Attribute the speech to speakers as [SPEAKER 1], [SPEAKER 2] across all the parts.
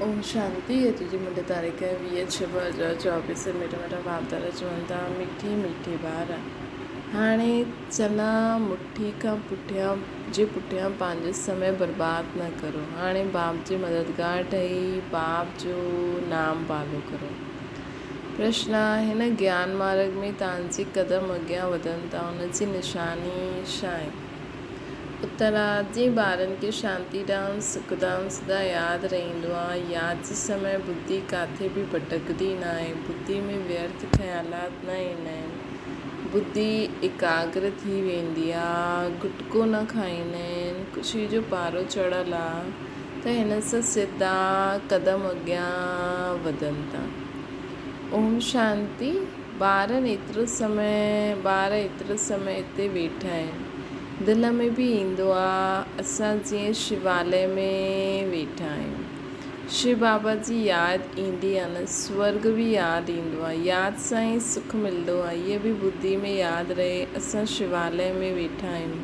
[SPEAKER 1] اوم شانتي اڄ جي منڍ تاريخ 20 ڇهه 2024 ميٺا ميٺا ڀاوڌارا چون ٿا مٺي مٺي ٻار هاڻي چنا مٺي کان پٺيان جي پٺيان پنهنجو سمي برباد نه ڪرو هاڻي باپ جي مددگار ٺهي باپ جو نام پالو ڪرو پرشنا هن گيان مارگ ۾ تان جي قدم اڳيان وڌن ٿا ان جي نشاني ڇا آهي؟ اتراد جي ٻارن کي شانتي ڌام، سک ڌام سدا ياد رهندو آ. ياد جي سمي ٻڌي ڪاٿي به ڀٽڪندي ناهي. ٻڌي ۾ ويرٿ خيالات نه ايندا آهن. ٻڌي ايڪاگر ٿي ويندي آ. گٽڪو نه کائيندا آهن. خوشي جو پارو چڙهيل آ ته هن سان سڌا قدم اڳيان وڌن ٿا. اوم شانتي. ٻارن ايترو سمي ٻار ايترو سمي اتي ويٺا آهن. دل ۾ به ايندو آ اسان جيئن شوالي ۾ ويٺا آهيون. شو بابا جي ياد ايندي آ نه سورڳ به ياد ايندو آ. ياد سان ئي سک ملندو آ. هيء به ٻڌي ۾ ياد رهي اسان شوالي ۾ ويٺا آهيون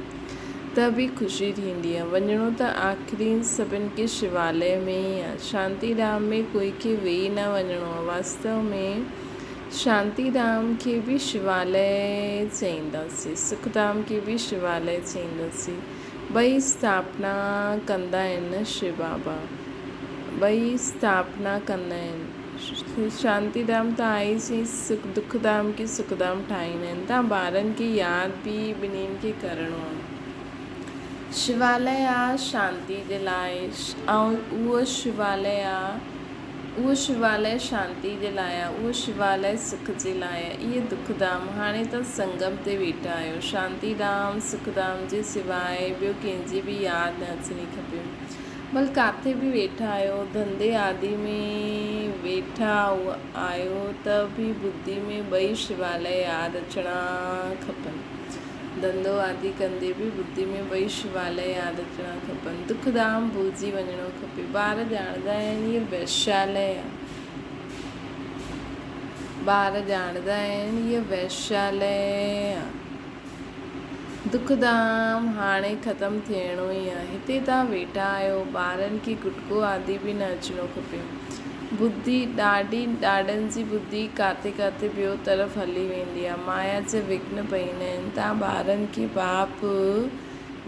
[SPEAKER 1] ته به خوشي ٿيندي آ. وڃڻو ته آخرين سڀن کي شوالي ۾ ئي آ. شانتي ڌام ۾ ڪوئي کي ويهي نه وڃڻو آ. واستو ۾ شانتي ڌام کي به شوالئه چئينداسين، سک ڌام کي به شوالئه چئينداسين. ٻئي اسٿاپنا ڪندا آهن نه شو بابا. ٻئي اسٿاپنا ڪندا آهن. شانتي ڌام ته آهي ئي سهي، سک دک ڌام کي سک ڌام ٺاهيندا آهن. تان ٻارن کي ياد به ٻنهين کي ڪرڻو آهي. شوالئه آ شانتي جي لاء ۽ اهو شوالئه آ. اهو شوالئه شانتي جي لاء آ، اهو شوالئه سک جي لاء آ، اهي دک ڌام هاڻي ته سنگم تي ويٺا آهيو. شانتي ڌام، سک ڌام جي سواء ٻيو ڪنهن جي به ياد نه اچڻي کپي. ڀل ڪاٿي به ويٺا آهيو، ڌنڌي آدي ۾ ويٺا آهيو ته به ٻڌي ۾ ٻئي شوالئه ياد اچڻا کپن. ڌنڌو آدي ڪندي به ٻڌي ۾ ٻئي شوالئه ياد اچڻا کپن. دک ڌام ڀلجي وڃڻو کپي. ٻار ڄاڻندا آهن هيء ويشالئه آ. ٻار ڄاڻندا آهن هيء ويشالئه آ. دک ڌام هاڻي ختم ٿيڻو ئي آ. هتي توهان ويٺا آهيو. ٻارن کي گٽڪو آدي به نه اچڻو کپي. ٻڌي ڏاڏي ڏاڏن جي ٻڌي ڪاٿي ڪاٿي ٻيو طرف هلي ويندي آ. مايا جا وگهن پئيندا آهن. تان ٻارن کي باپ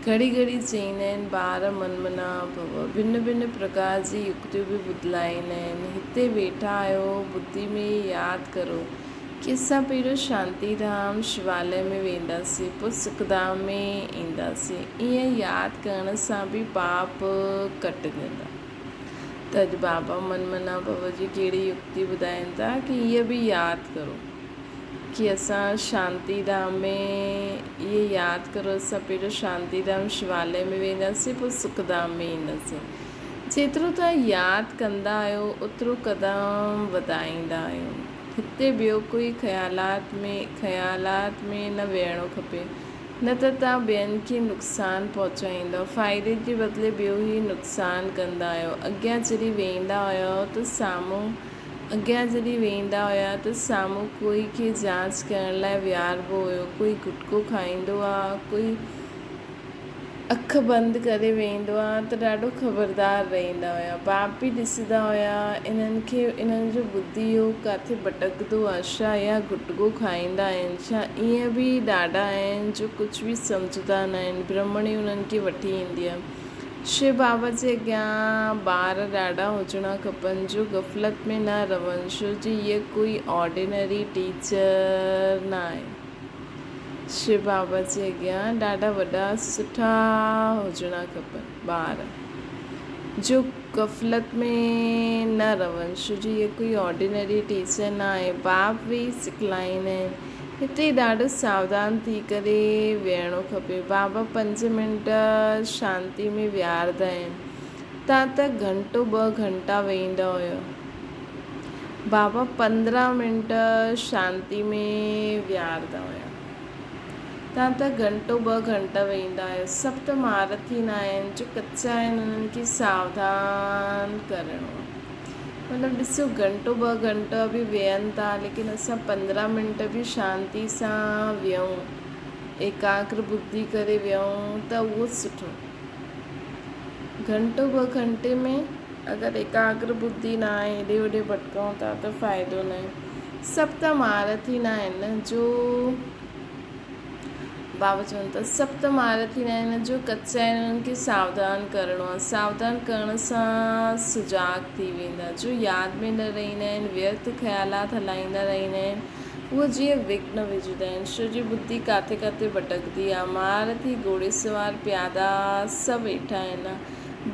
[SPEAKER 1] گهڙي گهڙي چئيندا آهن ٻار من منا ڀو. ڀن ڀن پرڪار جي يڪتيون به ٻڌلائيندا آهن. هتي ويٺا آهيو ٻڌي ۾ ياد ڪرو ڪي اسان پهريون شانتي ڌام شوالئه ۾ وينداسين پوء سک ڌام ۾ اينداسين. ائين ياد ڪرڻ سان به پاپ ڪٽجندا. ته اڄ بابا من منا ڀو جي ڪهڙي يڪتي ٻڌائين ٿا ڪي هيء به ياد ڪرو ڪي اسان شانتي ڌام ۾ اهي ياد ڪرو اسان پهريون شانتي ڌام شوالي ۾ وينداسين پوء سک ڌام ۾ اينداسين جيترو توهان ياد ڪندا آهيو اوترو قدم وڌائيندا آهيو هتي ٻيو ڪوئي خيالات ۾ خيالات ۾ نه ويهڻو کپي نه ته توهان ٻين کي نقصان پهچائيندؤ، فائدي جي بدلي ٻيو ئي نقصان ڪندا آهيو. اڳيان جڏهن ويندا هيؤ ته سامهون اڳيان جڏهن ويندا هيا ته سامهون ڪوئي کي جاچ ڪرڻ لاء ويهاربو هيو، ڪوئي گٽڪو کائيندو آ، ڪوئي اک بند ڪري ويهندو آ ته ڏاڍو خبردار رهندا هيا. باپ به ڏسندا هيا انهن کي انهن جو ٻڌي اهو ڪاٿي ڀٽڪندو آ ڇا يا گٽڪو کائيندا آهن ڇا ائين به ڏاڍا آهن جو ڪجهه به سمجهندا نه آهن برهمڻي انهن کي وٺي ايندي آ. شو بابا جي اڳيان ٻار ڏاڍا هجڻا کپن جو غفلت ۾ نه رهن ڇو جي هيء ڪوئي آرڊينري ٽيچر نه آهي. شو بابا جي اڳيان ڏاڍا وڏا سٺا هجڻا کپن ٻار جو غفلت ۾ نه رهن ڇو جو هيء ڪوئي آرڊينري ٽيچر نه آهي باپ ويهي سکلائيندا آهن هتي ڏاڍو ساوڌان ٿي ڪري ويهڻو کپي بابا پنج منٽ شانتي ۾ ويهاردا آهن تان ته گهنٽو ٻه گهنٽا ويهندا هيو. بابا 15 منٽ شانتي ۾ ويهاردا هيا. تان ته گهنٽو ٻه گهنٽا ويهندا هيا. سڀ ته مهارٿي نه آهن، جو ڪچا آهن انهن کي ساوڌان ڪرڻو آهي. مطلب ڏسو گهنٽو ٻه گهنٽا به ويهن ٿا ليڪن اسان 15 منٽ به شانتي سان ويهون ايڪاگر ٻڌي ڪري ويهون ته اهو سٺو. گهنٽو ٻه گهنٽي ۾. اگر ايڪاگر ٻڌي نه آهي هيڏي هوڏي ڀٽڪون ٿا ته فائدو نه آهي. سڀ ته مهارٿي نه آهن نه جو بابا چون ٿا سڀ ته مهارٿي نه آهن جو ڪچا آهن انهن کي ساوڌان ڪرڻو آهي ساوڌان ڪرڻ سان سجاڳ ٿي ويندا جو ياد ۾ نه رهندا آهن ويرٿ خيالات هلائيندا رهندا آهن اهي جيئن وگهن وجهندا آهن ڇو جي ٻڌي ڪاٿي ڪاٿي ڀٽڪندي آهي مهارٿي گهوڙيسوار پيادا سڀ ويٺا آهن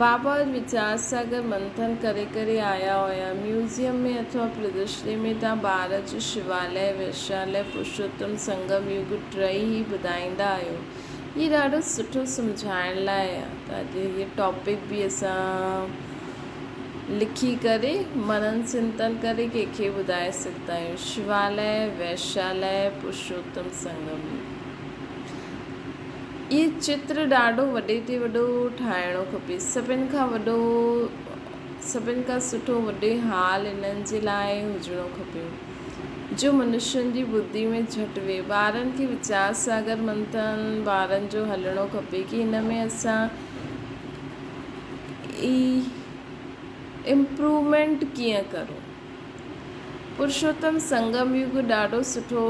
[SPEAKER 1] بابا اڄ ويچار ساگر منٿن ڪري ڪري آيا هيا. ميوزيم ۾ اٿوا پردرشني ۾ تان ڀارت جو شواليه، ويشاليه، پرشوتم، سنگم يگ ٽئي ئي ٻڌائيندا آهيو. هي ڏاڍو سٺو سمجهائڻ لاء آ ته اڄ هي ٽاپڪ به اسان لکي ڪري منن چنتن ڪري ڪنهن کي ٻڌائي سگهندا آهيون. شواليه، ويشاليه، پرشوتم، سنگم يگ. اهي چتر ڏاڍو وڏي تي وڏو ٺاهڻو کپي. سڀن کان وڏو سڀن کان سٺو وڏي هال انهن جي لاء هجڻو کپي جو منشين جي ٻڌي ۾ جهٽ ويهي. ٻارن کي ويچار ساگر منٿن ٻارن جو هلڻو کپي ڪي هن ۾ اسان اي امپروومينٽ ڪيئن ڪرون. پرشوتم سنگم يگ ڏاڍو سٺو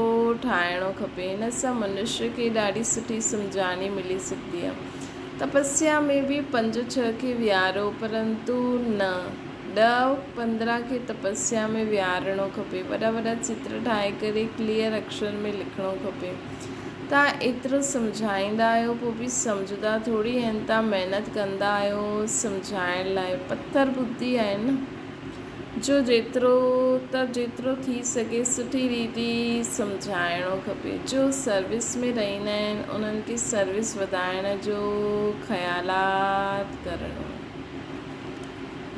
[SPEAKER 1] ٺاهڻو کپي. هن سان منشي کي ڏاڍي سٺي سمجهاڻي ملي سگهندي آهي. تپسيا ۾ به پنج ڇهه کي ويهاريو پرنتو نه ڏهه 15 کي تپسيا ۾ ويهارڻو کپي. وڏا وڏا چتر ٺاهي ڪري ڪليئر اڪشر ۾ لکڻو کپي. توهان ايترو سمجهائيندا آهيو پوء به سمجهندا ٿوري آهن. توهان محنت ڪندا آهيو سمجهائڻ لاء. پٿر ٻڌي آهي نه. جو جيترو ته جيترو ٿي سگهي سٺي ريتي سمجهائڻو کپي. جو سروس ۾ رهندا آهن انهن کي سروس وڌائڻ جو خيالات ڪرڻو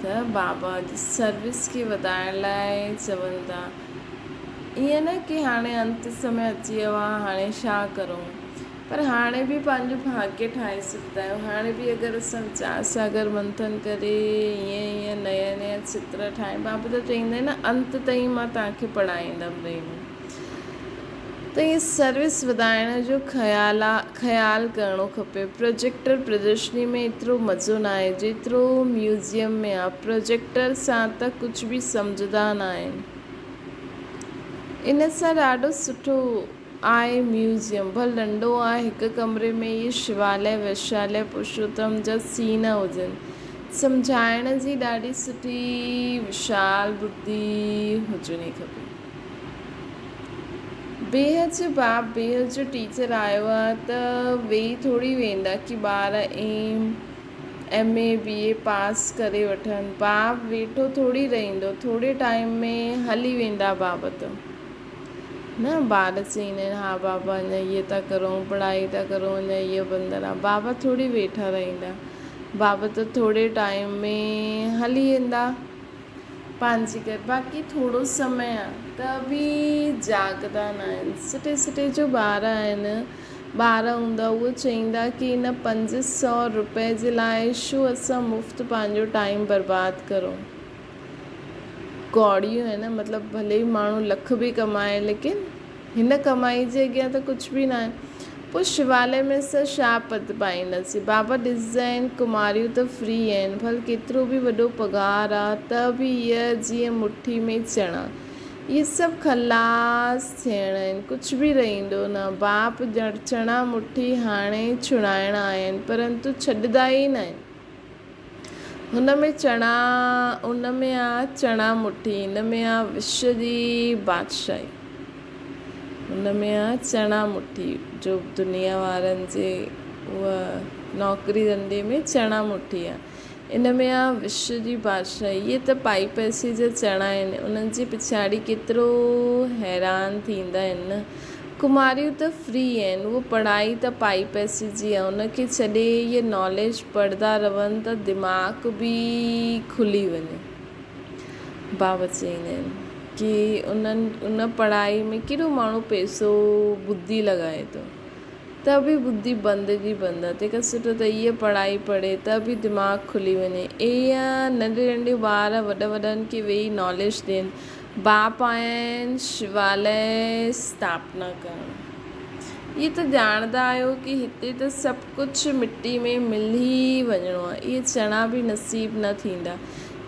[SPEAKER 1] ته بابا جي سروس کي وڌائڻ لاء چون ٿا. ائين نه ڪي هاڻي انت سمي اچي ويو آهي هاڻي ڇا ڪرون. پر هاڻي به پنهنجو ڀاڳيه ٺاهي سگهندا آهيو. هاڻي به اگر اسان ويچار ساگر منٿن ڪري ائين ائين نيا نيا چتر ٺاهي بابا ته چئيندا آهن نه انت تائين مان توهان کي پڙهائيندم رهندم ته ائين سروس وڌائڻ جو خيال خيال ڪرڻو کپي. پروجيڪٽر پردرشني ۾ ايترو مزو ناهي جيترو ميوزيم ۾ آهي. پروجيڪٽر سان ته ڪجهه به سمجهندا ناهن. ان سان ڏاڍو سٺو آهي ميوزيم ڀل ننڍو آهي هڪ ڪمري ۾ اهي شواليه ويشاليه پرشوتم جا سين هجن سمجهائڻ جي ڏاڍي سٺي وشال ٻڌي هجڻي کپي. بيحد جو باپ بيحد جو ٽيچر آيو آ ته ويهي ٿوري ويندا ڪي ٻار M M A B A pass ڪري وٺن باپ ويٺو ٿوري رهندو ٿوري ٽائيم ۾ هلي ويندا باب ته. نه ٻار چئيندا آهن ها بابا اڃا هيء ٿا ڪرون پڙهائي ٿا ڪرون اڃا هيء بندر آ بابا ٿوري ويٺا رهندا بابا ته ٿوري ٽائيم ۾ هلي ويندا پنهنجي گهر باقي ٿورو سمي آ ته به جاڳندا نه آهن سٺي سٺي جو ٻار آهن ٻار هوندا اهي چئيندا ڪي هن 500 روپئي جي لاء ڇو اسان مفت پنهنجو ٽائيم برباد ڪرون. ڪوڙيون آهن مطلب ڀلي ئي ماڻهو لک به ڪمائي ليڪن هن ڪمائي جي اڳيان ته ڪجهه به ناهي پوء شوالي ۾ اسان ڇا پت پائينداسين بابا ڏسجانء ڪماريون ته فري آهن ڀل ڪيترو به وڏو پگهار آ ته به هيء جيئن مٺي ۾ چڻا اهي سڀ خلاص ٿيڻا آهن ڪجهه به رهندو نه باپ ڄڻ چڻا مٺي هاڻي ڇڙائڻا آهن پرنتو ڇڏدا ئي ناهن. هن ۾ چڻا، ان ۾ آ چڻا مٺي، هن ۾ آ وش جي بادشاهي. هن ۾ آ چڻا مٺي، جو دنيا وارن جي اها نوڪري ڌنڌي ۾ چڻا مٺي آ. ان ۾ آ وش جي بادشاهي. اهي ته پائي پئسي جا چڻا آهن، انهن جي پڇاڙي ڪيترو حيران ٿيندا آهن نه. ڪماريون ته فري آهن اهو پڙهائي ته پائي پئسي جي آهي ان کي ڇڏي اهي ناليج پڙهندا رهن ته دماغ به کلي وڃي بابا چئيندا آهن ڪي انهن ان پڙهائي ۾ ڪيڏو ماڻهو پئسو ٻڌي لڳائي ٿو ته به ٻڌي بند جي بند آهي تنهن کان سٺو ته اهي پڙهائي پڙهي ته به دماغ کلي وڃي ايئن ننڍي ننڍي ٻار وڏن وڏن کي ويهي ناليج ڏين باپ آهن شواليه اسٿاپنا ڪرڻ. اهي ته ڄاڻندا آهيو ڪي هتي ته سڀ ڪجهه مٽي ۾ ملي وڃڻو آهي. اهي چڻا به نصيب نه ٿيندا.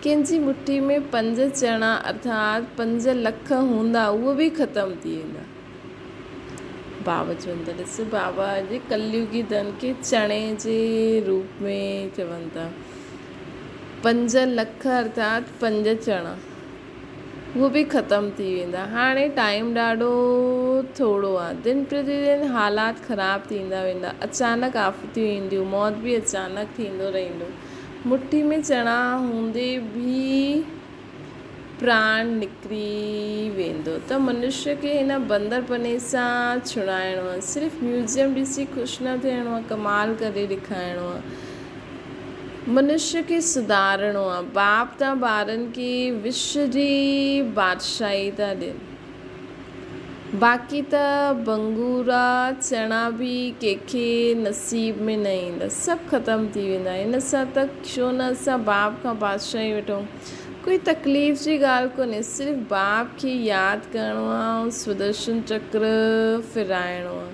[SPEAKER 1] ڪنهن جي مٺي ۾ پنج چڻا ارٿات 5 لک هوندا اهو به ختم ٿي ويندا. بابا چون ٿا ڏس بابا اڄ ڪليوگي ڌن کي چڻي جي روپ ۾ چون ٿا. 5 لک ارٿات پنج چڻا اهو به ختم ٿي ويندا. هاڻي ٽائيم ڏاڍو ٿورو آ. دن پرتي دن حالات خراب ٿيندا ويندا. اچانڪ آفتيون اينديون. موت به اچانڪ ٿيندو رهندو. مٺي ۾ چڻا هوندي به پراڻ نڪري ويندو ته منشيء کي هن بندرپني سان ڇڙائڻو آ. صرف ميوزيم ڏسي خوش نه ٿيڻو آ، ڪمال ڪري ڏيکارڻو آ. منشيء کي سڌارڻو آ. باپ ته ٻارن کي وشو جي بادشاهي ٿا ڏين. باقي ته ڀنگورا چڻا به ڪنهن کي نصيب ۾ نه ايندا. سڀ ختم ٿي ويندا. ان سان ته ڇو نه اسان باپ کان بادشاهي وٺون. ڪوئي تڪليف جي ڳالهه ڪونهي. صرف باپ کي ياد ڪرڻو آ ۽ سودرشن چڪر ڦيرائڻو آ.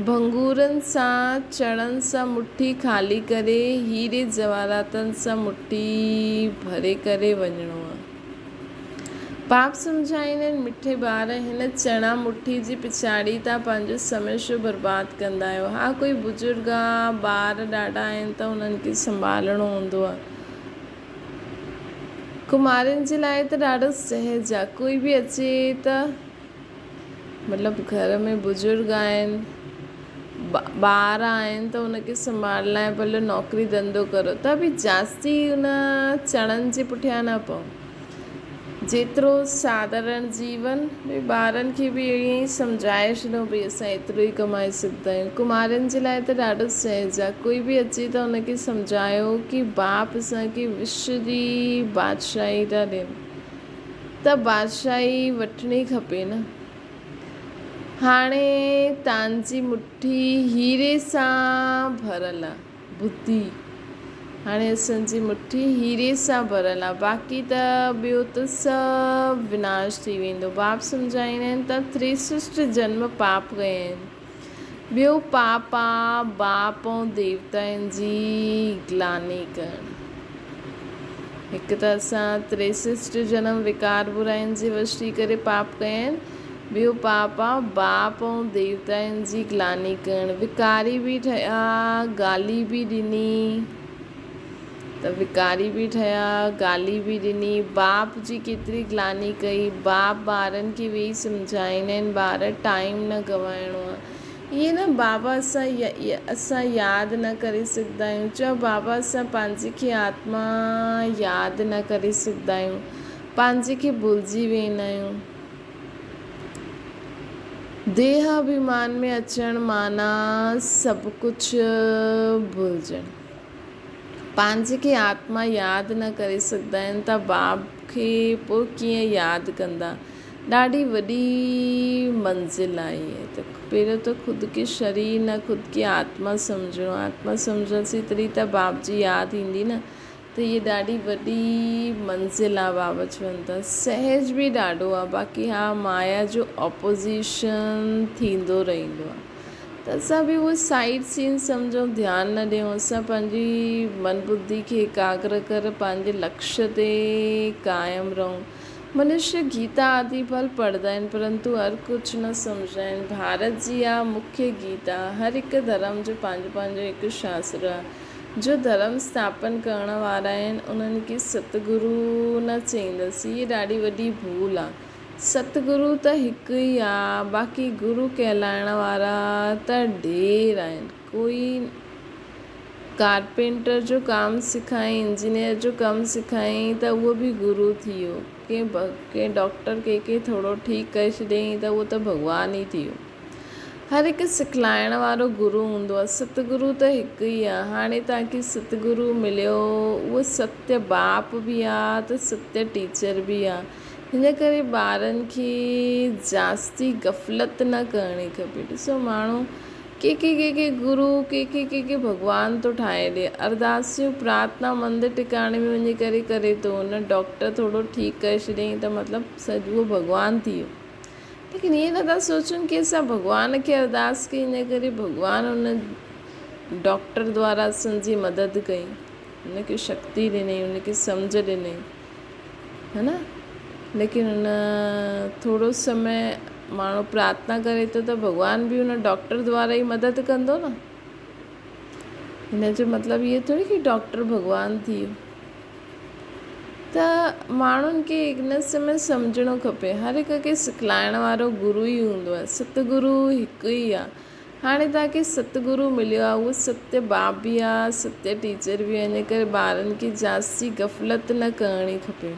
[SPEAKER 1] ڀنگورن سان چڻن سان مٺي خالي ڪري هيري جواهراتن سان مٺي ڀري ڪري وڃڻو آ. پاپ سمجهائين آهن مٺي ٻار هن چڻا مٺي جي پڇاڙي تان پنهنجو سميشو برباد ڪندا آهيو. ها ڪوئي بزرگ آ ٻار ڏاڍا آهن ته انهن کي سنڀالڻو هوندو آ. ڪمارين جي لاء ته ڏاڍو سهج آ ڪوئي به اچي ته مطلب گهر ۾ بزرگ آهن ٻار آهن ته ان کي سنڀالڻ لاء ڀلي نوڪري ڌنڌو ڪرو ته به جاستي ان چڻن جي پٺيان نه پئو جيترو ساڌارڻ جيون ڀئي ٻارن کي به ائين ئي سمجهائي ڇڏو ڀئي اسان ايترو ئي ڪمائي سگهندا آهيون ڪمارين جي لاء ته ڏاڍو سهج آهي ڪوئي به اچي ته ان کي سمجهايو ڪي باپ اسان کي وشو جي بادشاهي ٿا ڏين ته بادشاهي وٺڻي کپي نه. هاڻي تانجي مٺي هيري سان ڀريل آ. ٻڌي، هاڻي اسان جي مٺي هيري سان ڀريل آ، باقي ته ٻيو ته سڀ وناش ٿي ويندو. باپ سمجهائيندا آهن ته تريسشٽ جنم پاپ ڪيا آهن. ٻيو پاپ آ باپ ۽ ديوتائن جي گلاني ڪرڻ. هڪ ته اسان تريسشٽ جنم وڪار براين جي وش ٿي ڪري پاپ ڪيا آهن. ٻيو پاپ آ باپ ۽ ديوتائن جي گلاني ڪرڻ. وڪاري به ٺهيا، گالي به ڏني. ته وڪاري به ٺهيا، گالي به ڏني، باپ جي ڪيتري گلاني ڪئي، باپ ٻارن کي ويهي سمجهائيندا آهن ٻار ٽائيم نه گنوائڻو آهي، ائين نه بابا اسان اسان ياد نه ڪري سگهندا آهيون، چئو بابا اسان پنهنجي کي آتما ياد نه ڪري سگهندا آهيون، پنهنجي کي ڀلجي ويندا آهيون. ديهه اڀيمان ۾ اچڻ معنيٰ سڀ ڪجهه ڀلجڻ. پنهنجي کي آتما ياد نه ڪري سگهندا آهن ته باب کي پوء ڪيئن ياد ڪندا. ڏاڍي وڏي منزل آهي هيء ته پهريون ته خود کي شرير نه خود کي آتما سمجهڻو آتما سمجهنداسين تڏهن ته باب جي ياد ايندي نه ته هيء ڏاڍي وڏي منزل آهي بابا چون ٿا سهج به ڏاڍو آهي باقي ها مايا جو اپوزيشن ٿيندو رهندو آهي. ته اسان به اهي سائيڊ سين سمجهون ڌيان نه ڏيون اسان پنهنجي من ٻڌي کي ايڪاگر ڪر پنهنجي لڪش تي قائم رهون منشي گيتا آدي ڀل پڙهندا آهن پرنتو هر ڪجهه نه سمجهندا آهن ڀارت جي اها مکيه گيتا هر هڪ ڌرم جو پنهنجو پنهنجو هڪ شاستر آهي جو ڌرم اسٿاپن ڪرڻ وارا آهن انهن کي ستگرو نه چئيندس هيء ڏاڍي وڏي ڀول آهي ستگرو ته هڪ ئي آ، باقي گرو ڪهلائڻ وارا ته ڍير آهن. ڪوئي ڪارپينٽر جو ڪام سکائين، انجنيئر جو ڪم سکائين ته اهو به گرو ٿي ويو. ڪنهن ڊاڪٽر ڪنهن کي ٿورو ٺيڪ ڪري ڇڏيائين ته اهو ته ڀڳوان ئي ٿي ويو. هر هڪ سکلائڻ وارو گرو هوندو آهي. ستگرو ته هڪ ئي آهي. هاڻي توهان کي ستگرو مليو، اهو ستيه باپ به آهي ته ستيه ٽيچر به آهي. هن ڪري ٻارن کي جاستي غفلت نه ڪرڻي کپي. ڏسو ماڻهو ڪي ڪي ڪي ڪي گرو ڪي ڪي ڪي ڪي ڀڳوان ٿو ٺاهي ڏي. ارداسيون پرارٿنا مندر ٽڪاڻي ۾ وڃي ڪري ڪري ٿو. ان ڊاڪٽر ٿورو ٺيڪ ڪري ڇڏيائين ته مطلب سڄو ڀڳوان ٿي ويو. ليڪن ائين نٿا سوچن ڪي اسان ڀڳوان کي ارداس ڪئي ان ڪري ڀڳوان ان ڊاڪٽر دوارا اسان جي مدد ڪئي ان کي شڪتي ڏني ان کي سمجهه ڏني. هي نه ليڪن ان ٿورو سمي ماڻهو پرارٿنا ڪري ٿو ته ڀڳوان به ان ڊاڪٽر دوارا ئي مدد ڪندو نه. هن جو مطلب اهو ٿوري ڪي ڊاڪٽر ڀڳوان ٿي ويو. ته ماڻهن کي ان سمي سمجهڻو کپي هر هڪ کي سکلائڻ وارو گرو ئي هوندو آهي ستگرو هڪ ئي آهي. هاڻي توهان کي ستگرو مليو آهي اهو ستيه باپ به آهي ستيه ٽيچر به آهي ان ڪري ٻارن کي جاستي غفلت نه ڪرڻي کپي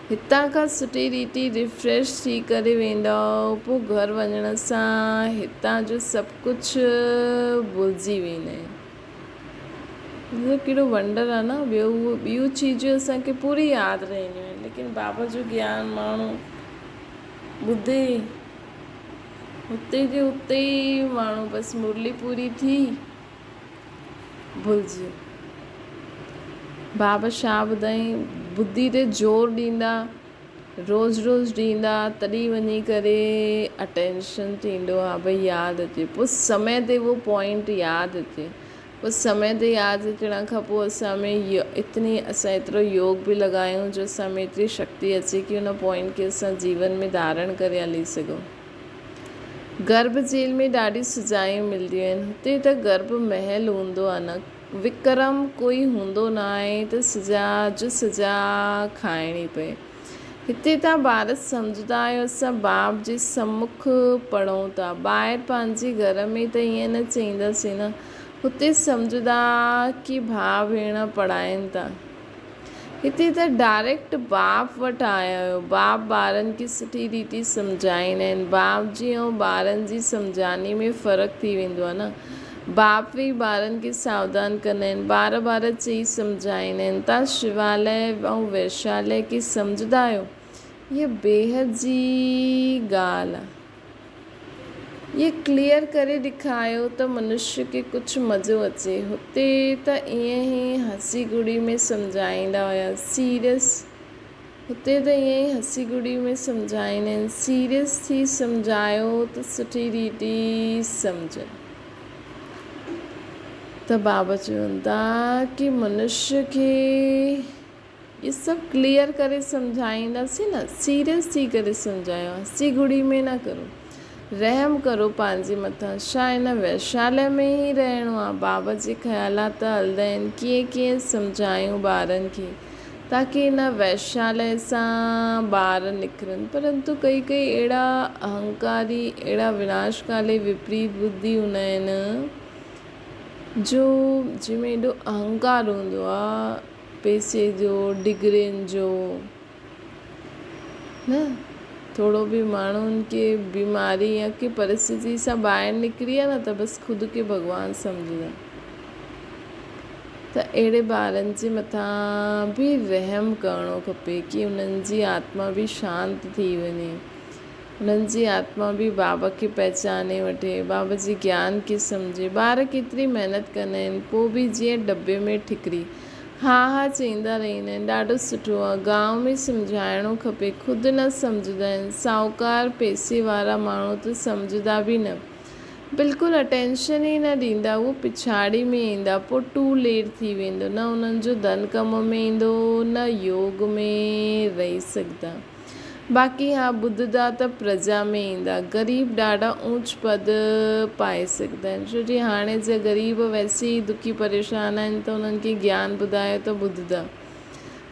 [SPEAKER 1] هتان کان سٺي ريتي ريفريش ٿي ڪري ويندؤ پوء گهر وڃڻ سان هتان جو سڀ ڪجهه ڀلجي ويندا آهن ڏسو ڪهڙو ونڊر آهي نه ٻيو اهو ٻيون چيزون اسان کي پوري ياد رهنديون آهن ليڪن بابا جو گيان ماڻهو ٻڌي اتي جي اتي ئي ماڻهو بس مرلي پوري ٿي ڀلجي ويو. بابا ڇا ٻڌائين ٻڌي تي زور ڏيندا روز روز ڏيندا تڏهن وڃي ڪري اٽينشن ٿيندو ها ڀئي ياد اچي پوء سمي تي اهو پوائنٽ ياد اچي. پوء سمي تي ياد اچڻ کان پوء اسان ۾ اتني اسان ايترو يوگ به لڳايون جو اسان ۾ ايتري شڪتي اچي ڪي ان پوائنٽ کي اسان جيون ۾ ڌارڻ ڪري هلي سگهون. گرڀ جيل ۾ ڏاڍي سزايون ملديون آهن. هتي ته گرڀ محل هوندو آهي نه وڪرم ڪوئي هوندو نه آهي ته سزا جو سزا کائڻي پئي. هتي تان ٻار سمجهندا آهيو اسان باپ جي سمک پڙهون ٿا. ٻاهر پنهنجي گهر ۾ ته ائين نه چئينداسين نه. هتي سمجهندا ڪي ڀاء ڀيڻ پڙهائين ٿا. هتي ته ڊائريڪٽ باپ وٽ آيا آهيو. باپ ٻارن کي سٺي ريتي سمجهائيندا آهن. باپ جي ۽ ٻارن جي سمجهاني ۾ فرق ٿي ويندو آهي نه. باپ ويهي ٻارن کي ساوڌان ڪندا آهن. بار بار چئي سمجهائيندا آهن. توهان شواليه ۽ ويشاليه کي سمجهندا آهيو؟ هيء بيحد جي ڳالهه آهي. هيء ڪليئر ڪري ڏيکايو ته منشي کي ڪجهه مزو اچي. هتي ته ائين ئي هسي گهڙي ۾ سمجهائيندا هيا. سيريس هتي ته ائين ئي هسي گهڙي ۾ سمجهائيندا آهن. سيريس ٿي سمجهايو ته سٺي ريتي سمجهن. ته بابا چون ٿا ڪي منشي کي اهي سڀ ڪليئر ڪري سمجهائينداسين نه سيريس ٿي ڪري سمجهايو هسي گهڙي ۾ نه ڪرو رحم ڪرو پنهنجي مٿان ڇا هن ويشاليه ۾ ئي رهڻو آ بابا جي خيالات ته هلدا آهن ڪيئن ڪيئن سمجهايون ٻارن کي تاڪي هن ويشاليه سان ٻار نڪرن پرنتو ڪئي ڪئي اهڙا اهنڪاري اهڙا وناشڪالي وپريت ٻڌي هوندا آهن جو جنهن ۾ ايڏو اهنڪار هوندو آ پئسي جو ڊگرين جو نه ٿورو به ماڻهن کي بيماري يا ڪي پرستتي سان ٻاهر نڪري ويا نه ته بس خود کي ڀڳوان سمجهندا ته اهڙي ٻارن جي مٿان به رحم ڪرڻو کپي ڪي انهن جي آتما به شانت ٿي وڃي. انهن جي آتما به بابا کي پهچاني وٺي، بابا جي گيان کي سمجهي. ٻار ڪيتري محنت ڪندا آهن، پوء به جيئن ڊٻي ۾ ٺڪري. ها ها چئيندا رهندا آهن. ڏاڍو سٺو آ. گانء ۾ سمجهائڻو کپي. خود نه سمجهندا آهن. ساهوڪار، پئسي وارا ماڻهو ته سمجهندا به نه. بلڪل اٽينشن ئي نه ڏيندا. هو پڇاڙي ۾ ايندا. پوء ٽو ليٽ ٿي ويندو. نه انهن جو ڌن ڪم ۾ ايندو، نه يوگ ۾ رهي سگهندا. باقي ها ٻڌندا ته پرجا ۾ ايندا. غريب ڏاڍا اونچ پد پائي سگهندا آهن. ڇو جي هاڻي جا غريب ويسي ئي دکي پريشان آهن ته انهن کي گيان ٻڌايو ته ٻڌندا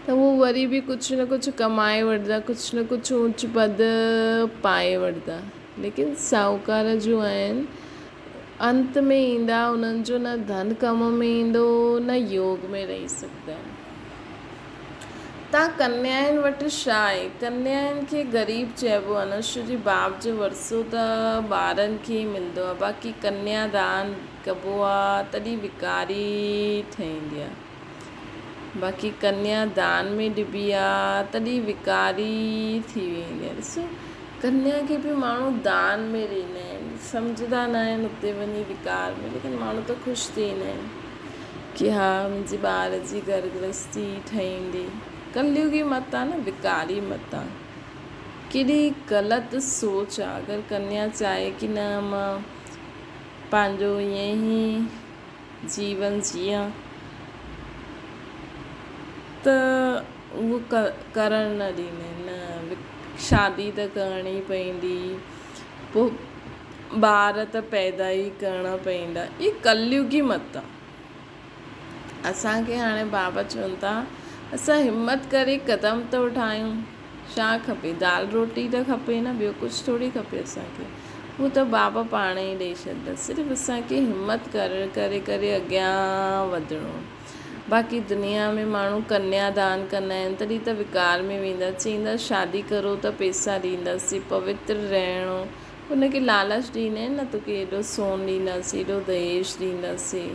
[SPEAKER 1] ته هو وري به ڪجهه نه ڪجهه ڪمائي وٺندا ڪجهه نه ڪجهه اونچ پد پائي وٺندا. ليڪن ساهوڪار جو آهن انت ۾ ايندا انهن جو نه ڌن ڪم ۾ ايندو نه يوگ ۾ رهي سگهندا آهن. تان ڪنيائن وٽ ڇا آهي؟ ڪنيائن کي غريب چئبو آهي نه ڇو جي باپ جو ورثو ته ٻارن کي ئي ملندو آهي باقي ڪنيا دان ڪبو آهي تڏهن وڪاري ٺهندي آهي. باقي ڪنيا دان ۾ ڏبي آ تڏهن وڪاري ٿي ويندي آ. ڏسو ڪنيا کي به ماڻهو دان ۾ ڏيندا آهن سمجهندا نه آهن اتي وڃي وڪار ۾ ليڪن ماڻهو ته خوش ٿي ويندا آهن ڪي ها منهنجي ٻار جي گهر گرهستي ٺهيندي. ڪليوگي مت آ نه وڪاري مت آ. ڪيڏي غلط سوچ آ اگر ڪنيا چاهي ڪي نه مان پنهنجو ائين ئي جيون جيئان ته اهو ڪرڻ نه ڏيندا آهن، نه شادي ته ڪرڻي پوندي، پوء ٻار ته پيدا ئي ڪرڻا پوندا. هي ڪليگي مت آ. اسان کي هاڻي بابا چون ٿا اسان همت ڪري قدم ته اٺايون. ڇا کپي؟ دال روٽي ته کپي نه، ٻيو ڪجهه ٿوري کپي اسان کي. هو ته بابا پاڻ ئي ڏئي ڇڏندا. صرف اسان کي همت ڪري ڪري اڳيان وڌڻو. باقي دنيا ۾ ماڻهو ڪنيا دان ڪندا آهن تڏهن ته وڪار ۾ ويندا. چئيندا شادي ڪرو ته پيسا ڏينداسين، پوتر رهڻو. ان کي لالچ ڏيندا آهن نه توکي ايڏو سون ڏينداسين، ايڏو دهيج ڏينداسين.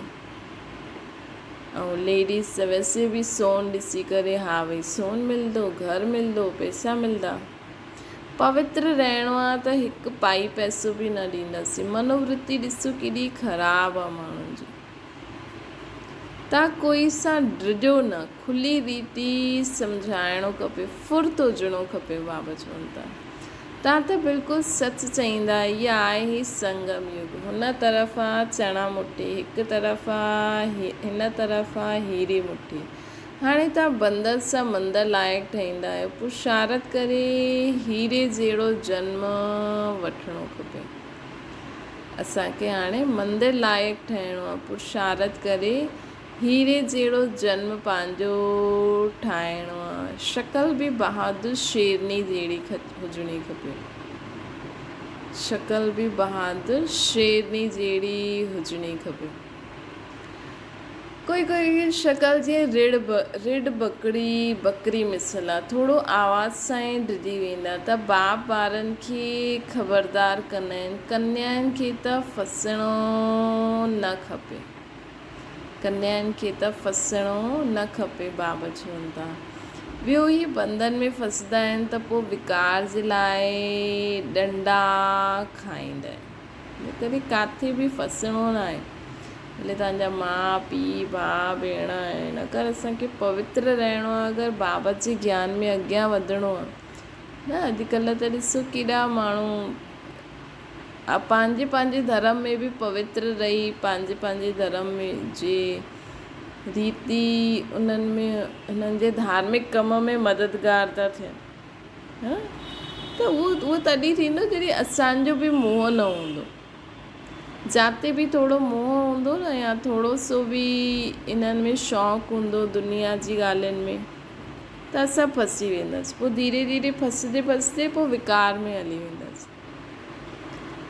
[SPEAKER 1] ۽ ليڊيز ته ويسي به سون ڏسي ڪري ها ڀئي سون ملندو، گهر ملندو، پيسا ملندا. پوتر رهڻو آ ته هڪ پائي پئسو به نه ڏينداسين. منوورتي ڏسو ڪيڏي خراب آ ماڻهن جي. تان ڪوئي سان ڊڄو نه، کلي ريتي سمجهائڻو کپي، ڦڙت هجڻو کپي بابا چون ٿا. تان ته بلڪل سچ چئيندا، هي آهي هي سنگم يگ، هن طرف آ چڻا مٺي، هڪ طرف آ هن طرف آ هيري مٺي. هاڻي تان بندر سان مندر لائق ٺهيندا آهيو، پرشارت ڪري هيري جهڙو جنم وٺڻو کپي. اسان کي هاڻي مندر لائق ٺهڻو آ، پرشارت ڪري هيري جهڙو جنم پنهنجو ٺاهڻو آ. شڪل به بهادر شيرني جهڙي هجڻي کپي. شڪل به بهادر شيرني جهڙي هجڻي کپي. ڪوئي ڪوئي شڪل جيئن رڙ رڍ ٻڪڙي ٻڪري مثل آ. ٿورو آواز سان ئي ڊڄي ويندا ته باپ ٻارن کي خبردار ڪندا آهن. ڪنيائن کي ته ڦسڻو نه کپي. ڪنيائن کي ته ڦسڻو نه کپي بابا چون ٿا. ٻيو هي بندن ۾ ڦسندا آهن ته پوء وڪار جي لاء ڏنڊا کائيندا آهن. ان ڪري ڪاٿي به ڦسڻو نه آهي. ڀلي توهان جا ماء پيء ڀاء ڀيڻ آهن اگر اسان کي پوتر رهڻو آهي اگر بابا جي گيان ۾ اڳيان وڌڻو آهي نه اڄڪلهه ته ڏسو ڪيڏا ماڻهو پنهنجي پنهنجي ڌرم ۾ به پوتر رهي پنهنجي پنهنجي ڌرم ۾ جي ريتي انهن ۾ انهن جي ڌارمڪ ڪم ۾ مددگار ٿا ٿين ها ته اهو اهو تڏهن ٿيندو جڏهن اسانجو به موهه نه هوندو جاتي به ٿورو موهه هوندو نه يا ٿورو سو به انهن ۾ شوق هوندو دنيا جي ڳالهين ۾ ته اسان ڦسي وينداسين پوء ڌيري ڌيري ڦسندي ڦسندي پوء وڪار ۾ هلي وينداسين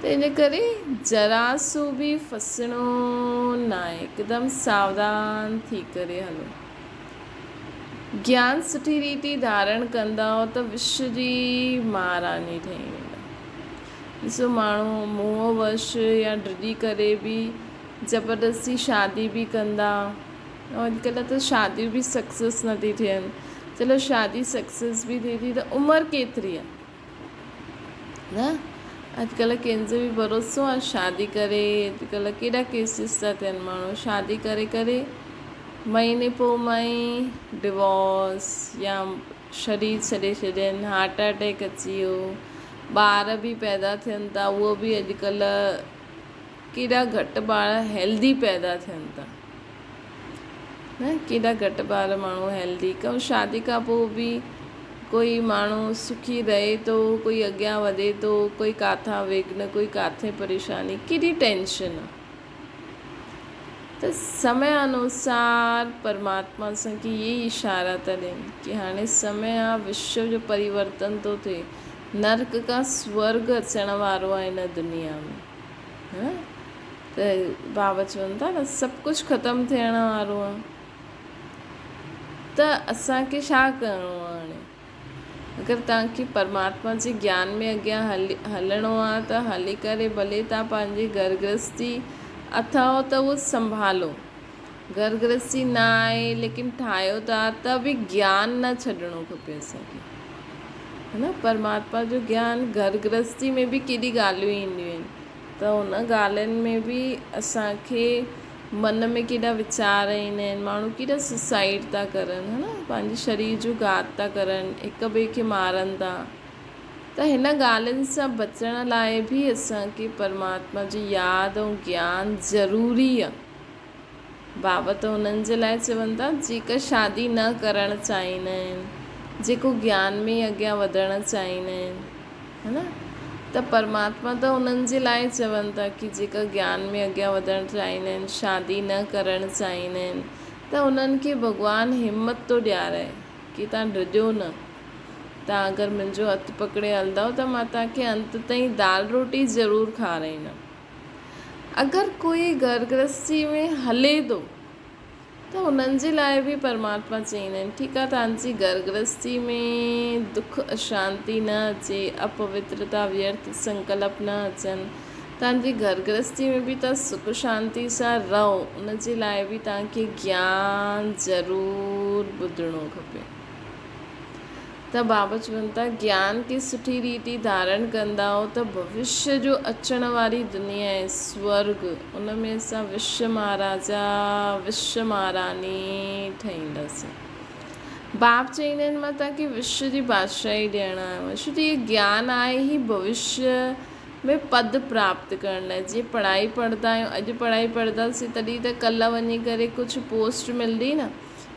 [SPEAKER 1] ته ان ڪري ذرا سو به ڦسڻو ناهي هڪدم ساوڌان ٿي ڪري هلو. گيان سٺي ريتي ڌارڻ ڪندؤ ته وشو جي مهاراني ٺهي ويندا. ڏسو ماڻهو موهه وش يا ڊڄي ڪري به زبردستي شادي به ڪندا ۽ اڄڪلهه ته شاديون به سڪسيس نٿي ٿين. چلو شادي سڪسيس به ٿئي ٿي ته عمر ڪيتري آهي. نه اڄڪلهه ڪنهن جو به ڀروسو آ شادي ڪري اڄڪلهه ڪيڏا ڪيسز ٿا ٿين ماڻهو شادي ڪري ڪري مهيني پوء مئي ڊوورس يا شرير ڇڏي ڇڏين هارٽ اٽيڪ اچي ويو ٻار به پيدا ٿين ٿا اهو به اڄڪلهه ڪيڏا گهٽ ٻار هيلدي پيدا ٿين ٿا نه ڪيڏا گهٽ ٻار ماڻهو هيلدي ڪم شادي کان پوء به ڪوئي ماڻهو سکي رهي ٿو ڪوئي اڳيان وڌي ٿو ڪوئي ڪاٿان وگهن ڪوئي ڪاٿي پريشاني ڪيڏي ٽينشن آ ته سمي انوسار پرماتما اسان کي اهي ئي اشارا ٿا ڏين ڪي هاڻي سمي آ وشو جو پريورتن ٿو ٿئي نرڪ کان سورگ اچڻ وارو آ هن دنيا ۾ ها ته بابا چون ٿا نه سڀ ڪجهه ختم ٿيڻ وارو آ ته اسان کي ڇا ڪرڻو آ هاڻي اگر توهان کي پرماتما جي گيان ۾ اڳيان هلڻو آ ته هلي ڪري ڀلي توهان پنهنجي گهر گرهستي اٿئو ته اهو سنڀالو گهر گرهستي نه آهي ليڪن ٺاهيو ٿا ته به گيان نه ڇڏڻو کپي اسان کي ها نه پرماتما جو گيان گهر گرهستي ۾ به ڪيڏي ڳالهيون اينديون آهن ته ان ڳالهين ۾ به اسان کي من ۾ ڪيڏا ويچار ايندا آهن ماڻهو ڪيڏا سوسائيڊ ٿا ڪرن ها نه پنهنجي شرير جو گهات ٿا ڪرن هڪ ٻئي کي مارن ٿا ته هن ڳالهين سان بچڻ لاء به اسان کي پرماتما جي ياد ۽ گيان ضروري آهي. بابا ته انهن جي لاء چون ٿا جيڪا شادي نه ڪرڻ چاهيندا آهن، جيڪو گيان ۾ ئي اڳيان وڌڻ چاهيندا آهن، ها نه؟ ته پرماتما ته انهن جي لاء چون ٿا ڪي جيڪا گيان ۾ اڳيان وڌڻ چاهيندا آهن، شادي نه ڪرڻ چاهيندا آهن ته انهن کي ڀڳوان همت ٿو ڏيارائي ڪي توهان ڊڄو نه، توهان اگر منهنجو هٿ پڪڙي هلندؤ ته مان توهان کي انت تائين دال روٽي ضرور کارائيندم. اگر ڪوئي گهر گرهستي ۾ هلي ٿو ته انهن جي لاء به پرماتما چئيندا آهن ٺيڪ آهي توهان جي گهر گرهستي ۾ دک اشانتي نه اچي، اپوترتا ويرٿ سنڪلپ نه اچن، توهان جي گهر گرهستي ۾ به توهان سک شانتي سان رهو ان جي لاء به توهان کي گيان ضرور ٻڌڻو کپي. ته بابا چون ٿا، گيان کي سٺي ريتي ڌارڻ ڪندائو ته ڀوشيه جو اچڻ واري دنيا ۽ سورڳ، ان ۾ اسان وشو مهاراجا، وشو مهاراني ٺهينداسين. باب چئيندا آهن، مان توهان کي وشو جي بادشاهي ڏيڻ آيو آهيان، ڇو ته هي گيان آهي ئي ڀوشيه ۾ پد پراپت ڪرڻ لاء. جيئن پڙهائي پڙهندا آهيون، اڄ پڙهائي پڙهنداسين تڏهن ته ڪلهه وڃي ڪري ڪجهه پوسٽ ملندي نه.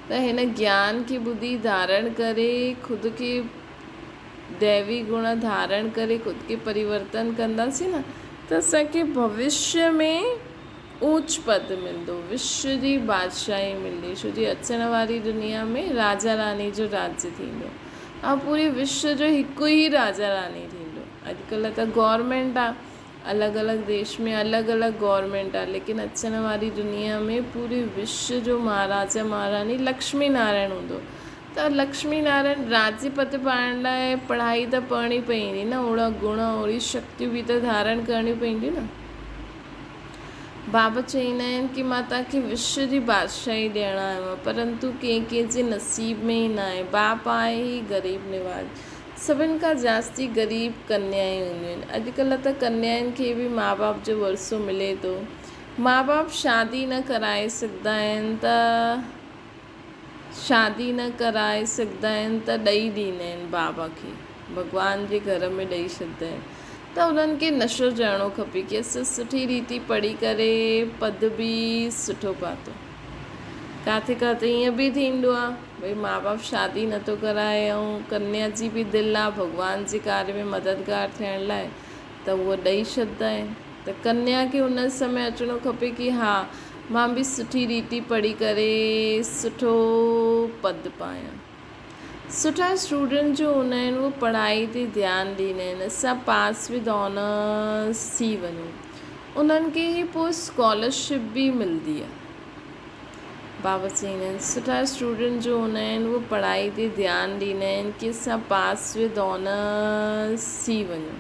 [SPEAKER 1] ته هن گيان کي ٻڌي ڌارڻ ڪري خود کي ديوي گڻ ڌارڻ ڪري خود کي پريورتن ڪنداسين نه ته اسان کي ڀوشيه ۾ اوچ پد ملندو، وشو جي بادشاهي ملندي، ڇو جي اچڻ واري دنيا ۾ راجا راني جو راجيه ٿيندو ۽ پوري وشو جو هڪ ئي راجا راني ٿيندو. اڄڪلهه ته گورنمينٽ آ الڳ الڳ ديش ۾ الڳ الڳ گورنمينٽ آ ليڪن اچڻ واري دنيا ۾ پوري وشو جو مهاراجا مهاراني لڪشمي نارائڻ هوندو ته لڪشمي نارائڻ راجي پد پائڻ لاء پڙهائي ته پڙهڻي پوندي نه اوڙا گڻ اوڙي شڪتيون به ته ڌارڻ ڪرڻيون پونديون نه بابا چئيندا آهن ڪي مان توهان کي وشو جي بادشاهي ڏيڻ آيو آهيان پرنتو ڪنهن ڪنهن جي نصيب ۾ ئي ناهي باپ آهي ئي غريب نواز سڀن کان جاستي غريب ڪنيائين هونديون آهن. اڄڪلهه ته ڪنيائن کي به ماء باپ جو ورثو ملي ٿو. ماء باپ شادي نه ڪرائي سگهندا آهن ته شادي نه ڪرائي سگهندا آهن ته ڏئي ڏيندا آهن بابا کي ڀڳوان جي گهر ۾ ڏئي ڇڏندا آهن ته انهن کي نشو چڙهڻو کپي ڪي اسان سٺي ريتي پڙهي ڪري پد به سٺو پاتو. ڪاٿي ڪاٿي ائين به ٿيندو آ ڀئي ماء باپ شادي نٿو ڪرائي ۽ ڪنيا جي به دل آ ڀڳوان جي ڪاري ۾ مددگار ٿيڻ لاء ته اهو ڏئي ڇڏدا آهن ته ڪنيا کي ان سمي اچڻو کپي ڪي ها مان به سٺي ريتي پڙهي ڪري سٺو پد پايان. سٺا اسٽوڊنٽ جو هوندا آهن اهي پڙهائي تي ڌيان ڏيندا آهن اسان پاس ود آنرس ٿي وڃون انهن کي هي پوء اسڪالرشپ به ملدي آهي بابا چئيندا آهن سٺا اسٽوڊنٽ جو هوندا آهن اهي پڙهائي تي ڌيان ڏيندا آهن ڪي اسان پاس ود آنرس ٿي وڃون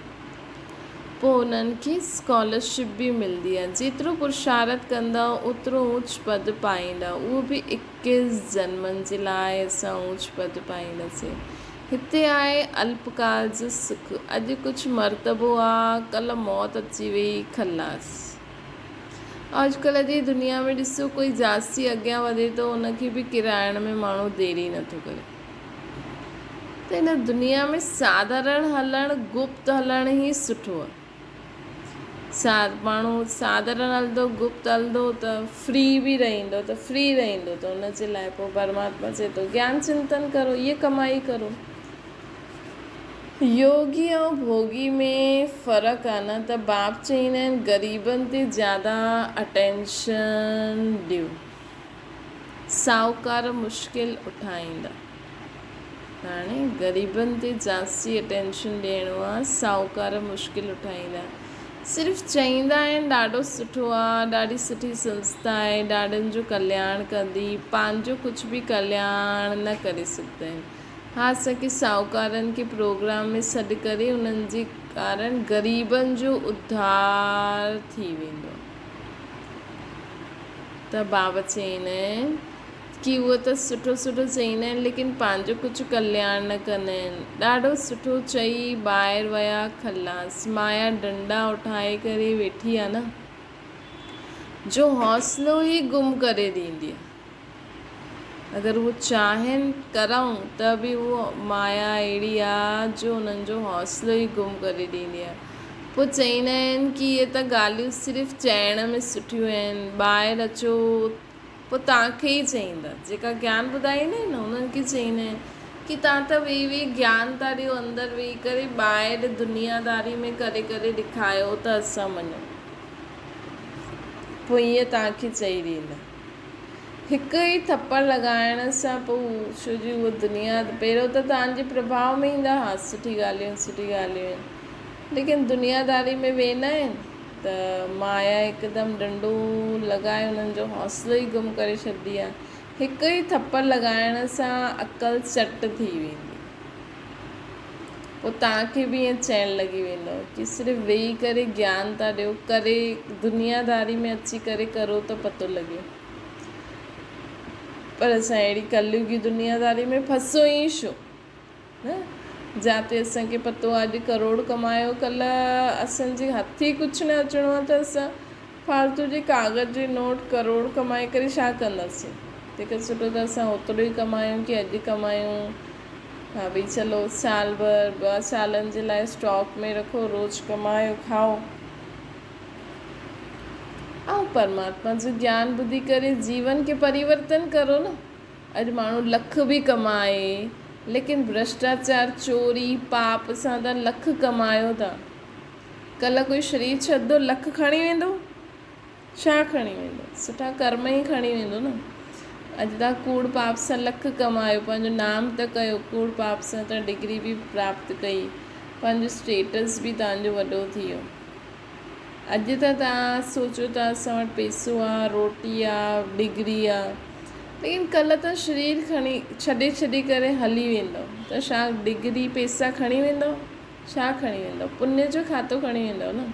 [SPEAKER 1] پوء انهن کي اسڪالرشپ به ملدي آهي جيترو پرشارٿ ڪندا اوترو اوچ پد پائيندا اهو به اڪيس جنمن جي لاء اسان اوچ پد پائينداسين. هتي آهي الپڪال جو سک. اڄ ڪجهه مرتبو آ، ڪلهه موت اچي ويئي، خلاص. اڄڪلهه جي دنيا ۾ ڏسو ڪوئي جاستي اڳيان وڌي ٿو ان کي به ڪيرائڻ ۾ ماڻهو دير ئي نٿو ڪري. ته هن دنيا ۾ ساڌارڻ هلڻ، گپت هلڻ ئي سٺو آ. ماڻهو ساڌارڻ هلندو، گپت هلندو ته فري به رهندو ته فري رهندو ته ان جي لاء پوء پرماتما چئي ٿو گيان چنتن ڪرو، هيء ڪمائي ڪرو. يوگي ۽ ڀوڳي ۾ فرق آ نه ته باپ چئيندا آهن غريبن تي زياده اٽينشن ڏيو. ساهوڪار مشڪل اٺائيندا. هاڻي غريبن تي جاسي اٽينشن ڏيڻو آ ساهوڪار مشڪل اٺائيندا صرف چئيندا آهن ڏاڍو سٺو آ ڏاڍي سٺي سنسٿا آهي ڏاڍن جو ڪلياڻ ڪندي پنهنجو ڪجهه به ڪلياڻ نه ڪري سگهندا آهن ها اسان کي ساهوڪارن کي پروگرام ۾ سڏ ڪري انهن جي ڪارڻ غريبن جو اڌار ٿي ويندو آ ته بابا چئيندا آهن ڪي اهي ته سٺو سٺو چئيندا آهن ليڪن پنهنجو ڪجهه ڪلياڻ نه ڪندا آهن. ڏاڍو سٺو چئي ٻاهر ويا خلاص. مايا ڊنڊا اٺائي ڪري ويٺي آ نه جو حوصلو ئي گم ڪري ڏيندي آ. اگر هو چاهين ڪرائون ته به اهو مايا اهڙي آ جو انهن جو حوصلو ئي گم ڪري ڏيندي آ. پوء چئيندا آهن ڪي اهي ته ڳالهيون صرف چئڻ ۾ سٺيون آهن ٻاهر اچو. پوء توهان کي ئي چئيندا. جيڪا گيان ٻڌائيندا آهن نه انهن کي چئيندا آهن ڪي توهان ته ويهي ويهي گيان ٿا ڏيو اندر ويهي ڪري ٻاهر دنياداري ۾ ڪري ڪري ڏيکايو ته اسان مڃون. پوء ائين توهان کي چئي ڏيندا. هڪ ئي ٿپڙ لڳائڻ سان پوء ڇو جي اهو دنيا پهريون ته توهان جي پرڀاء ۾ ايندا ها سٺي ڳالهيون آهن سٺي ڳالهيون آهن ليڪن دنياداري ۾ ويندا آهن ته مايا هڪدم ڏنڊو لڳائي انهن جو حوصلو ئي گم ڪري ڇڏندي آهي. هڪ ئي ٿپڙ لڳائڻ سان عقل چٽ ٿي ويندي. پوء توهان کي به ائين چئڻ لڳي ويندو ڪي صرف ويهي ڪري گيان ٿا ڏيو، ڪري دنياداري ۾ اچي ڪري ڪرو ته پتو لڳي. پر اسان اهڙي ڪليوگي دنياداري ۾ ڦسون ئي ڇو؟ نه جاتي اسان کي پتو آ اڄ ڪروڙ ڪمايو ڪلهه اسان جي هٿ ئي ڪجهه نه اچڻو آ ته اسان فالتو جي ڪاغذ جي نوٽ ڪروڙ ڪمائي ڪري ڇا ڪنداسين تنهن کان سٺو ته اسان اوترو ئي ڪمايون ڪي اڄ ڪمايون ها ڀئي چلو سال ڀر ٻه سالن جي لاء اسٽاڪ ۾ رکو روز ڪمايو کائو ۽ پرماتما جو گيان ٻڌي ڪري جيون کي پريورتن ڪرو نه. اڄ ماڻهو لک به ڪمائي ليڪن ڀرشٽاچار چوري پاپ سان ته لک ڪمايو ٿا ڪلهه ڪوئي شرير ڇڏندو لک کڻي ويندو ڇا کڻي ويندو سٺا ڪرم ئي کڻي ويندو نه اڄ تان ڪوڙ پاپ سان لک ڪمايو پنهنجو نام ته ڪيو ڪوڙ پاپ سان تان ڊگري به پراپت ڪئي پنهنجو اسٽيٽس به تان جو وڏو ٿي ويو اڄ ته توهان سوچو ٿا اسان وٽ پئسو آ، روٽي آ، ڊگري آ، ليڪن ڪلهه ته شرير کڻي ڇڏي ڇڏي ڪري هلي ويندؤ ته ڇا ڊگري پئسا کڻي ويندؤ؟ ڇا کڻي ويندؤ؟ پڃ جو کاتو کڻي ويندؤ نه.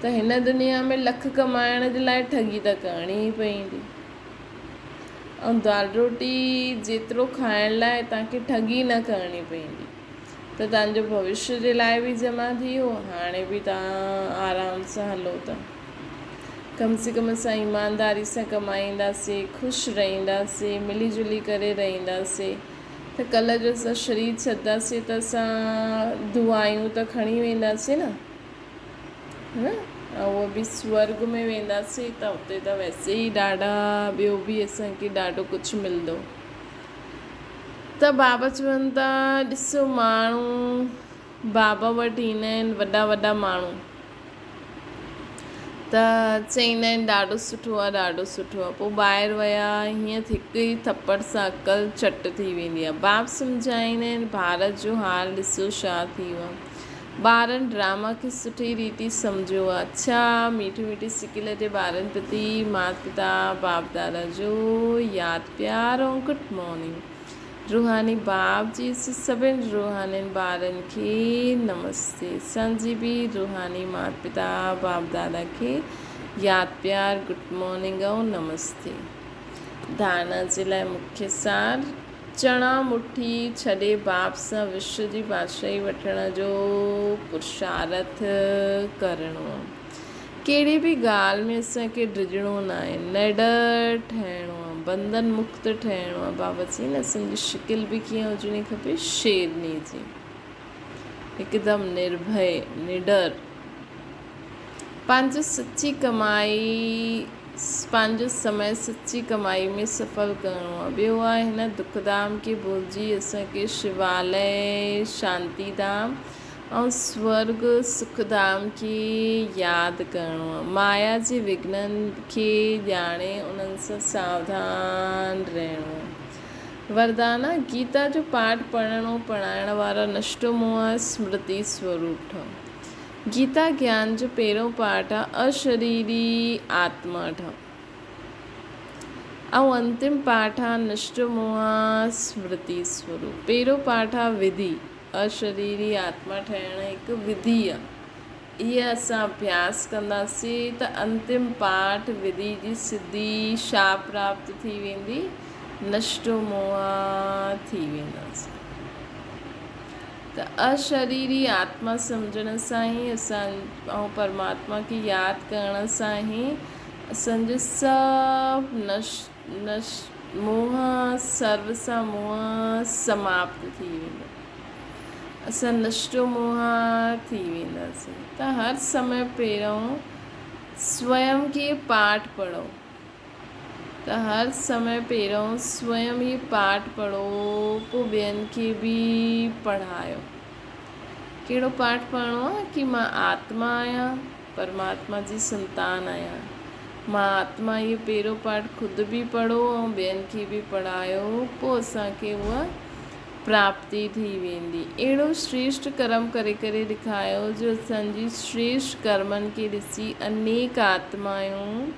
[SPEAKER 1] ته هن دنيا ۾ لک ڪمائڻ جي لاء ٺڳي ته ڪرڻي ئي پوندي. ۽ دال روٽي جيترو کائڻ لاء توهان کي ٺڳي نه ڪرڻي پوندي. ته توهان جو ڀوشيه جي لاء به جمع ٿي ويو هاڻي به توهان آرام سان هلو ٿا. ڪم سي ڪم اسان ايمانداري سان ڪمائينداسي، خوش رهنداسي، ملي جلي ڪري رهنداسي ته ڪلهه جو اسان شرير ڇڏنداسي ته اسان دعائون ته کڻي وينداسي نه نه ۽ اهو به سورگ ۾ وينداسي ته اتي ته ويسي ئي ڏاڍا ٻيو به اسان کي ڏاڍو ڪجهه ملندو. ته بابا چون ٿا، ڏسو ماڻهو بابا وٽ ايندا آهن وڏا وڏا ماڻهو ته چئيندا آهن ڏاڍو سٺو آهي ڏاڍو سٺو آهي پوء ٻاهر ويا هيئن هڪ ئي ٿپڙ سان عقل چٽ ٿي ويندي آهي باب سمجهائيندا آهن ڀارت جو حال ڏسو ڇا ٿي ويو آهي ٻارن ڊراما کي سٺي ريتي سمجهيو آهي اڇا ميٺي ميٺي سڪيل جي ٻارن پرتي مات پتا باپ دادا جو ياد پيار ۽ گڊ مارننگ روحاني باپ جي سڀن روحانين ٻارن کي نمستي اسان جي به روحاني مات پتا باپ دادا کي ياد پيار گڊ مارننگ ۽ نمستي ڌارڻا جي لاء مکيه سار چڻا مٺي ڇڏي باپ سان وشو جي بادشاهي وٺڻ جو پرشارٿ ڪرڻو. ڪهڙي به ڳالهه ۾ اسان کي ڊڄڻو ناهي، نڊر ٺهڻو آهي، بنڌن مڪت ٺهڻو آهي. بابا چئي نه اسان جي شڪل به ڪيئن هجڻي کپي، شيرني جي، هڪدم نرڀئي، نڊر. پنهنجو سچي ڪمائي، پنهنجو سمي سچي ڪمائي ۾ سڦل ڪرڻو آهي. ٻيو آهي هن دکڌام کي ڀلجي اسان کي شوالئه، شانتي ڌام ۽ سورڳ سک ڌام کي ياد ڪرڻو آهي. مايا جي وگهنن کي ڄاڻي انهن سان ساوڌان رهڻو آهي. وردانا، گيتا جو پاٺ پڙهڻ ۽ پڙهائڻ وارا نشٽو موهه سمرتي سوروپ ٺهو. گيتا گيان جو پهريون پاٺ آ اشريري آتما ٺهه ۽ انتم پاٺ آ نشٽ موها سمرتي سوروپ. پهريون پاٺ آ وڌي، اشريري آتما ٺهڻ هڪ وڌي آ. اها اسان اڀياس ڪنداسين ته انتم پاٺ وڌي جي سڌي شا پراپت ٿي ويندي، نشٽ موها ٿي وينداسين. ته اشريري آتما سمجهڻ سان ئي اسان ۽ پرماتما کي ياد ڪرڻ سان ئي اسان جو سڀ نش نش موهه سرو سان موهه سماپت ٿي ويندو اسان نشٽو موهه ٿي وينداسين ته هر سمي پهريون سويم کي پاٺ پڙهو. ته هر سمي پهريون سويم هي پاٺ پڙهو پوء ٻين کي به پڙهايو. ڪهڙو پاٺ پڙهڻو آهي ڪي مان آتما آهيان، پرماتما جي سنتان آهيان. مان آتما اهو پهريون پاٺ خود به پڙهو ۽ ٻين کي به پڙهايو پوء اسان کي اها پراپتي ٿي ويندي. اهڙو شريشٽ ڪرم ڪري ڪري ڏيکايو جو اسان جي شريشٽ ڪرمن کي ڏسي انيڪ آتمائون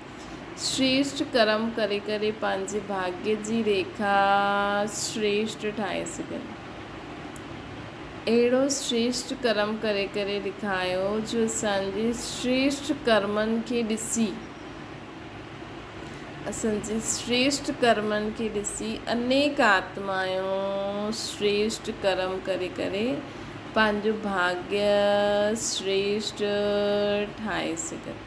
[SPEAKER 1] شريشٽ ڪرم ڪري ڪري پنهنجي ڀاڳيه جي ريکا شريشٽ ٺاهي سگهن. اهڙو شريشٽ ڪرم ڪري ڪري ڏيکايو جو اسان جي شريشٽ ڪرمن کي ڏسي اسان جي شريشٽ ڪرمن کي ڏسي انيڪ آتمائون شريشٽ ڪرم ڪري ڪري پنهنجو ڀاڳيه شريشٽ ٺاهي سگهن.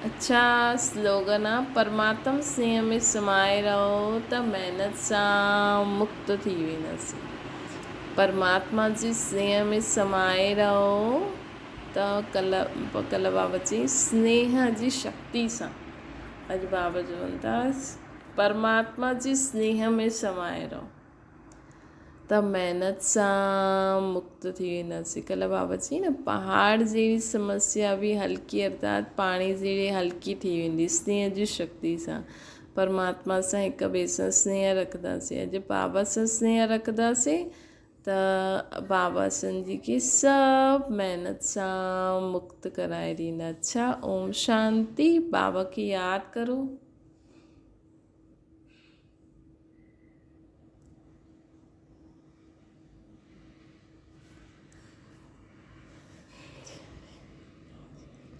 [SPEAKER 1] اڇا سلوگن آ پرماتم سنيهه ۾ سمائي رهو ته محنت سان مڪت ٿي وينداسين. پرماتما جي سنيهه ۾ سمائي رهو ته ڪلهه بابا چئي سنيهه جي شڪتي سان اڄ بابا چون ٿا پرماتما جي سنيهه ۾ سمائي رهو. ته محنت سان مڪت ٿي وينداسين. ڪلهه بابا چئي نه پهاڙ جهڙي سمسيا به هلڪي ارٿات پاڻي جهڙي هلڪي ٿي ويندي سنيهه جي شڪتي سان. پرماتما سان هڪ ٻئي سان سنيهه رکنداسين. اڄ بابا سان سنيهه رکنداسين ته بابا سنجي کي سڀ محنت سان مڪت ڪرائي ڏيندا. اڇا اوم شانتي. بابا کي ياد ڪرو.